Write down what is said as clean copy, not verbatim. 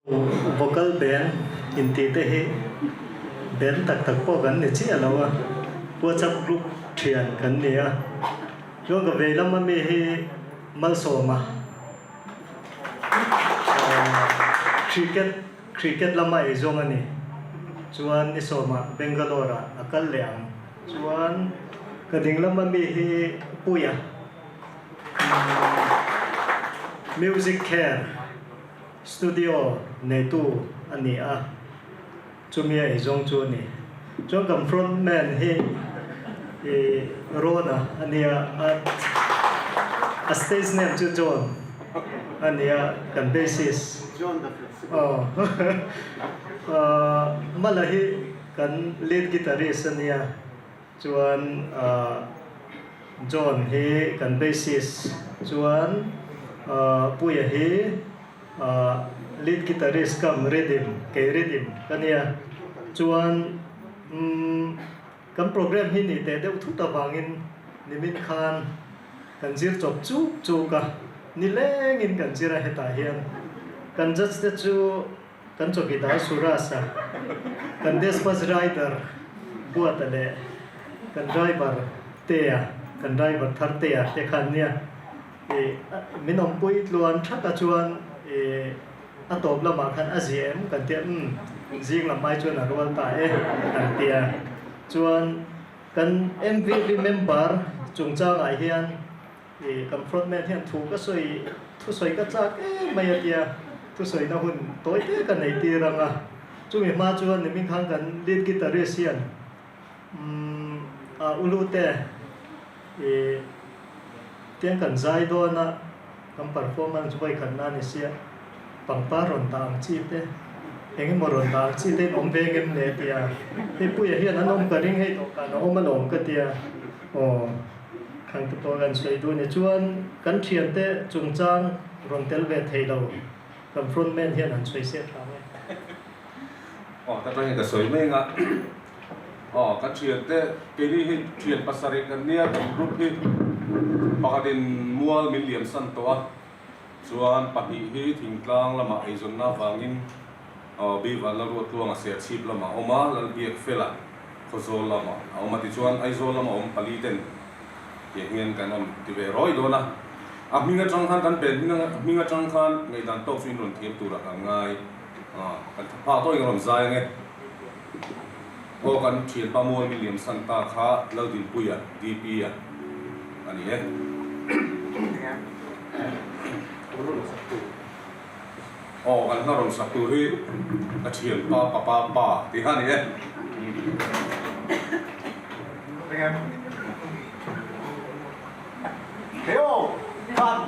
Vocal band intih te hi band tak tak pawh kan ni chiah lo a, WhatsApp group thian kan ni a. Chuan ka vei lama mi hi Malsawma cricket cricket lama ei zawng a ni. Chuan ni sawmah Bangalore ah a kal leh ang. Chuan ka ding lama mi hi Puia Music Care. Studio neitu a ni a, chumi a eizawng chu a ni. Chuan kan front man hi i Rona a nia, a stage name chu John a nia, kan bassist. Aw Mala hi kan lead guitarist a nia, chuan John hi kan bassist chuan Puia hi lead guitarist kam rhythm kei rhythm ka nia chuan kan program hi ni teh deuh thut avangin nimin khan kan zir chawp chuk chuk a nilengin kan zir a hetah hian kan judge te chu Kan chawkidar Suraj-a, kan dispatch rider Buata leh kan driver Tea, kan driver thar Tea te khan nia ih min awmpui tluan thaka chuan ih a tawp lamah khan a zia em kan tia umm zing lam ai chuan a rual ta e kan tia. Chuan kan MVV member chungchangah hian Ih, kan frontman hian thu ka sawi, thusawi ka chak em mai a tia, thusawina hun tawi te ka nei tir ang a. Chumi hma chuan nimin khan kan lead guitarist hian umm a ulu te ih tiang kan zai dawn a, kan performance vawi khat na ni sia, pangpar rawn dah ang chi te, eng emaw rawn dah ang chi te in awm veng em le a tia. Hei Puia hian an awm ka ring hei dawhkan a awm alawm ka tia, aw. Khang te pawh kan sawi duh a ni. Chuan kan thiante chungchang rawn tel ve thei lo kan frontman hian han sawi se tha nge. Aw ta tangin ka sawi mai anga aw kan thiante keini hi thian pasarih kan nia kan group hi pakhatin mual min liam san tawh a chuan pahnih hi thingtlang lamah eizawnna avangin aw Bivanla Ruatluanga Serchhip lamah a awm a Lalbiakfela Khawzawl lamah a awm a tichuan Aizawl lama awm pali ten tiang hian kan rawn ti ve rawi dawn a, a hming atang khan kan pen hming atang khan ngaihdan tawk chu in rawn thiam turah kan ngai a, kan tha phah tawhin ka rawn zai ange. Aw kan thianpa Mual William Santa kha Laldinpuia, DP-a a ni e. Aw kan hla rawn sak tur hi ka thianpa papa pa tih kha a ni e. Theo, kan.